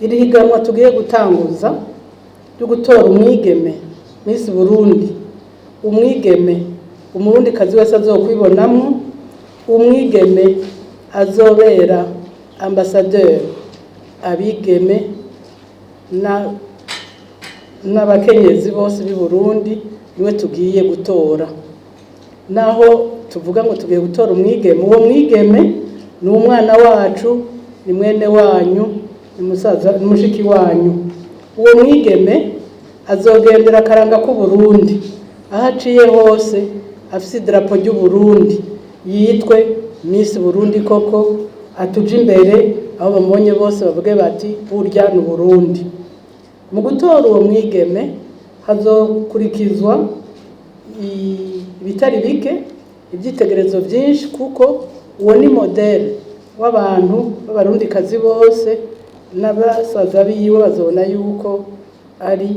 Iri higanwa tugiye gutanguza ryo gutora umwigeme Miss Burundi, umwigeme umurundikazi wese azokwibonamwo, umwigeme azobera ambassadeur abigeme n'abakenyezi bose b'i Burundi, niwe tugiye gutora. Naho tuvuga ngo tugiye gutora umwigeme, uwo mwigeme ni umwana wacu, ni mwene wanyu, ni musaza, ni mushiki wanyu. Uwo mwigeme azogendera akaranga k'Uburundi aho aciye hose, afise idarapo ry'Uburundi, yitwe Miss Burundi koko, atuje imbere aho bamubonye bose bavuge bati: "Burya ni Burundi." Mu gutora uwo mwigeme hazokurikizwa ibitari bike, ibyitegerezo byinshi, kuko uwo ni modèle w'abantu b'abarundikazi bose, n'abasaza biwe bazobona yuko ari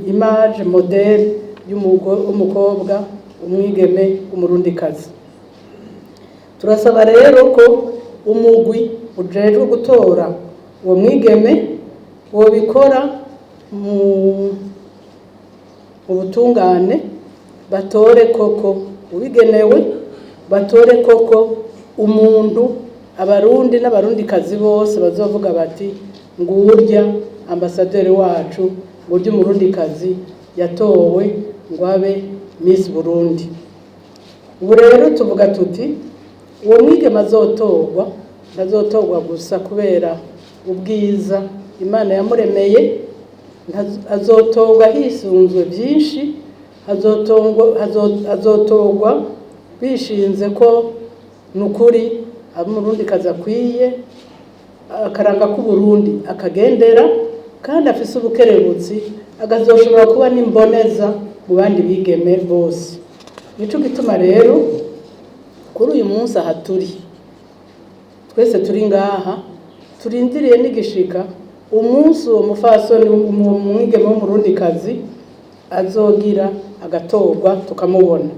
image modèle y'umukobwa, umwigeme w'umurundikazi. Turasaba rero ko umugwi ujejwe gutora uwo mwigeme wobikora mu butungane, batore koko ubigenewe, batore koko umuntu abarundi n'abarundikazi bose bazovuga bati: "Ngurya ambasaderi wacu, ngurya umurundikazi yatowe ngo abe Miss Burundi." Ubu rero tuvuga tuti uwo mwigeme azotorwa ntazotorwa gusa kubera ubwiza Imana yamuremeye, azotorwa hisunzwe byinshi, azotorwa bishinze ko ni ukuri umurundikazi akwiye akaranga k'Uburundi akagendera, kandi afise ubukerebutsi, akazoshobora kuba n'imboneza mu bandi bigeme bose. Nico gituma rero kuri uyu munsi aha turi twese, turi ngaha turindiriye n'igishika umunsi uwo mufasoni, umwigeme w'umurundikazi azogira agatorwa, tukamubona.